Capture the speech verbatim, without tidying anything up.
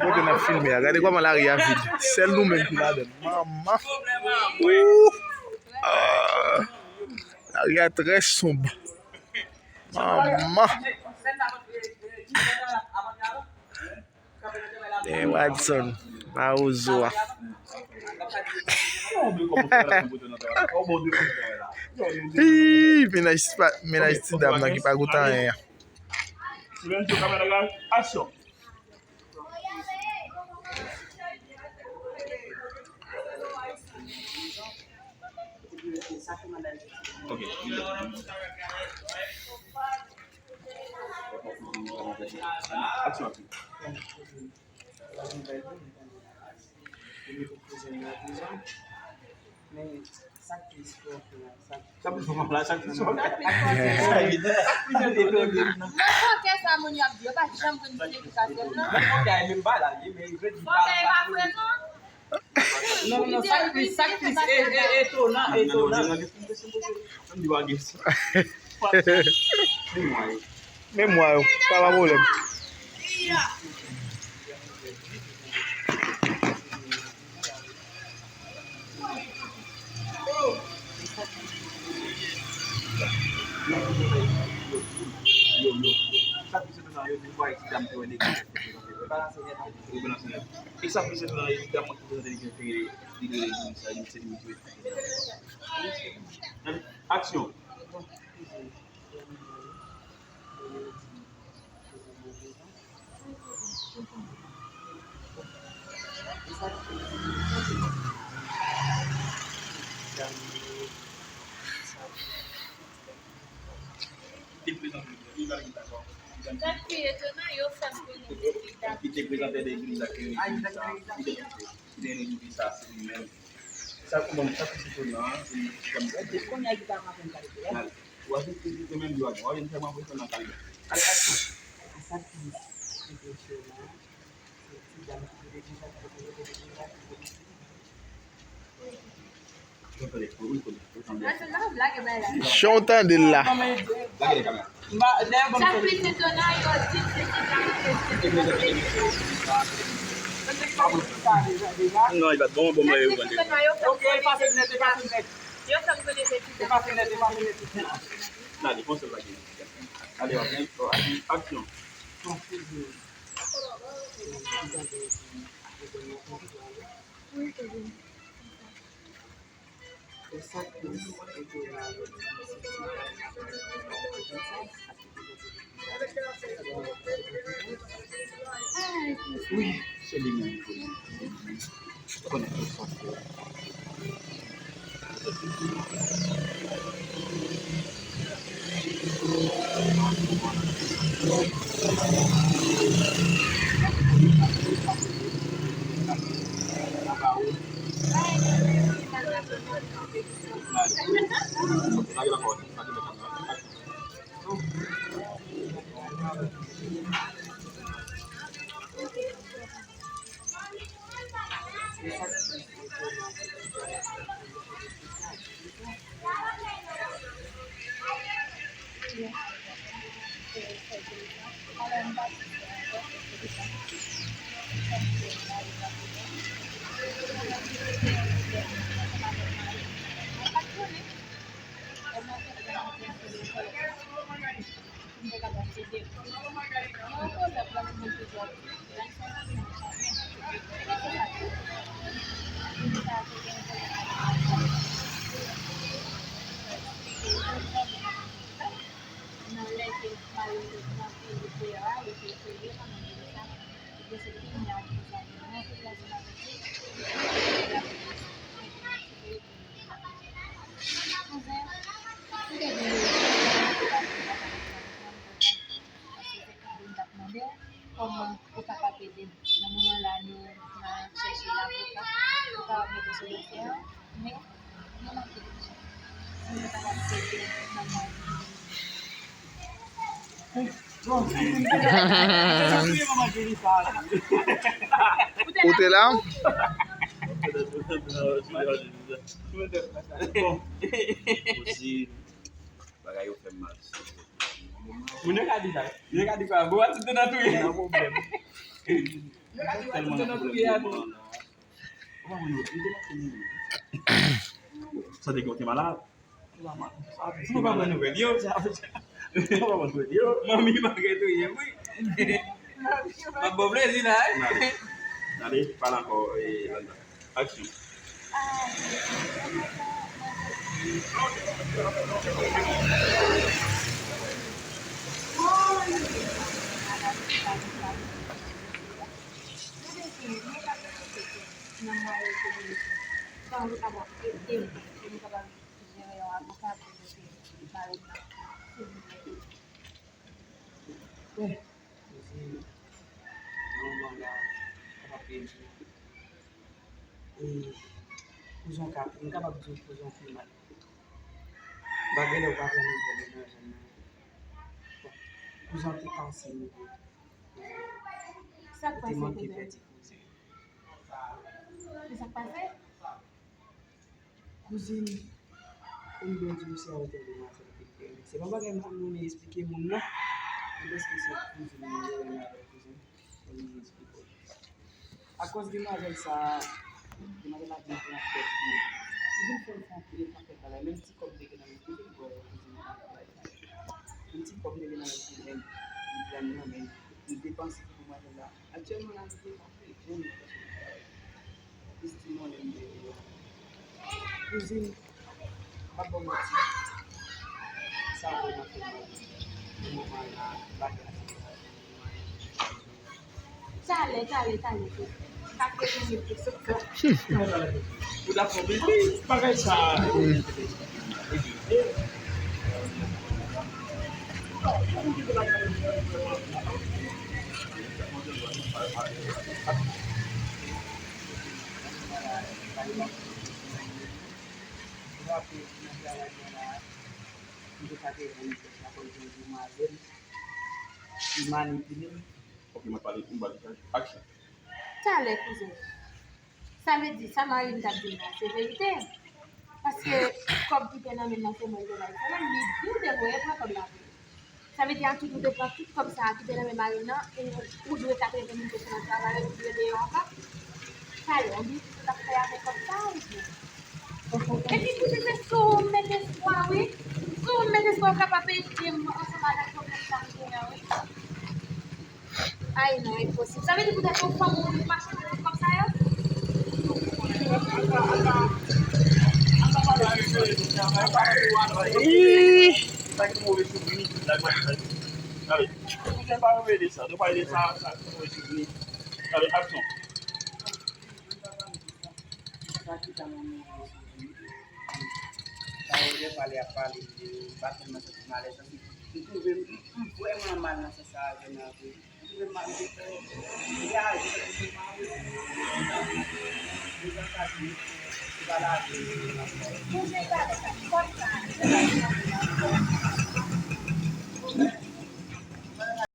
Kote n ap filme a, gade kòman lari a vid. Sèl nou menm ki ladan. Manman. Ooh. Ah. Lari a trè sonb. Manman. Eh, Watson, Mawozo a. Ih, mennaj ti, mennaj ti dam nan ki pa goute anyen an. Lorenzo, kamera, action. Ok. Action. Men sa k pi sipòte a, sa k pi sipòte a, sa k pi sipòte a. Nan kòkè sa moun yo ap di, yo pa janm konn ki edikasyon nan. Fòkè e pa frè non. Non, non, sa k pi, sa k pi e, e, etonan, etonan. Memwa yo, pa pa pwoblèm. Action. Sa k pi etonan, yo fè m konnen se li dam ki te prezante legliz la, ki te prezante legliz la, ki te prezante legliz la, se li menm. Sa k pi etonan, se li menm. Kounye a ki pa konn kalite a. Ou a vin, ou a vin fè m enpresyonan kalite. Sa k pi enpresyonan, se ti dam ki te deja, ki te deja, ki te deja. Jan w tande l la. Non, li pa t bon, bon, mwen yo konn. Action. Wi, se li menm. Konnen tout sa. Kouzen, si w te gen yon pwoblèm, ou pa t vin ap mande m, paske se konbyen m t ap mande w, kòman ou kapab ede m nan moman la, nou nan chèche lavoka, ou kapab mete sou dosye a, men nou manke lajan. Si nou kapab ede nan mwayen nou. Ou te la? Bagay yo fè m mal. Moun yo ka di sa. Yo ka di kwa? Bon, a tout nan touye. Nan pwoblèm. Tèlman nan pwoblèm nan. Ou pa konn yo, yo te manke mouri. Sa te gen yon malad. Ou pa pran nouvèl yo. Ou pa pran nouvèl yo. Manmi manke touye m, wi. M ap ba w plezi la, wi. N ale. N ale, pale ankò, eh, Landa. Aksyon. Nan mwayen kominisyon. Kòman nou kapab ede m pou nou kapab jere yon avoka pou nou te mari m nan, silvouplè? Wi, kouzin, nan moman la, kapab ede. E, kouzin, ka, m kapab di w kouzin pi mal. M pa gen lè w pa pran nouvèl nan zòn nan. Bon, kouzin te kase nivo. Sa k pase, kouzin? Ki sa k pase? Kouzin, pou m byen di w, se yon demwazèl ki te fè. Se pa bagay m konn renmen esplike moun nan. Mwen panse se kouzin mwen, mwen renmen avèk kouzin. Mwen vin esplike w. Akòz demwazèl sa a, demwazèl la vin pran tèt mwen. Li vin fè m fè anpil, fè anpil bagay. Menm ti kòb m te gen nan men, li vin pran kouzin mwen anpil bagay. Menm ti kòb m te gen nan men, li pran nan men m, li depanse pou demwazèl la. Aktyèlman la, li te pa fè jan li fè sou travay. Plis ti monnen m te gen yo. Kouzin, m p ap ba w manti. Sa vrèman fè m mal. Nan moman la, bagay la se Talè, talè, talè. Sa fè mil kesyon sa. Ou dakò, men bagay sa. Manipile m. Ok, mwen pale, mwen pale. Aksyon. Talè, kouzen. Sa vle di, sa mari m t ap di m nan, se verite. Paske kòb ki te nan men l nan, se mwen ki te bay sa. Li di w te voye pran kòb la pou li. Sa vle di, a tout ou te pran tout kòb sa a ki te nan men mari m nan, ou, ou dwe katreven mil peso nan travay, ou dwe deyò ankò. Talè, ou bliye sa w t ap fè avèk kòb sa a, ou di. Epi, koute, se sou ou m met espwa, wi. Sou ou m met espwa, ou kapab ede m ansanm avèk pwoblèm sa m genyen an, wi. Ay, non, enposib. Sa vle di poutèt yon fanm ou mache nan kòb sa yo? Ih! Sa ki move souvni. Gade. Ou jen pa revele sa. Nou pa rele sa, sa ki move souvni. Gade, aksyon. Sa ki ta nan men yo sou li. Sa yo lè pale ap pale, m pa tèlman santi malèz, paske m twouve m, m, m vrèman mal nan sans sa a, vrèman vre. M twouve m mal, m te fè reyaji, m te mal. Deja sa di, se pa lavi m, m ap fè. Sonje talè sa, kòb sa, se pa lavi m ap fè.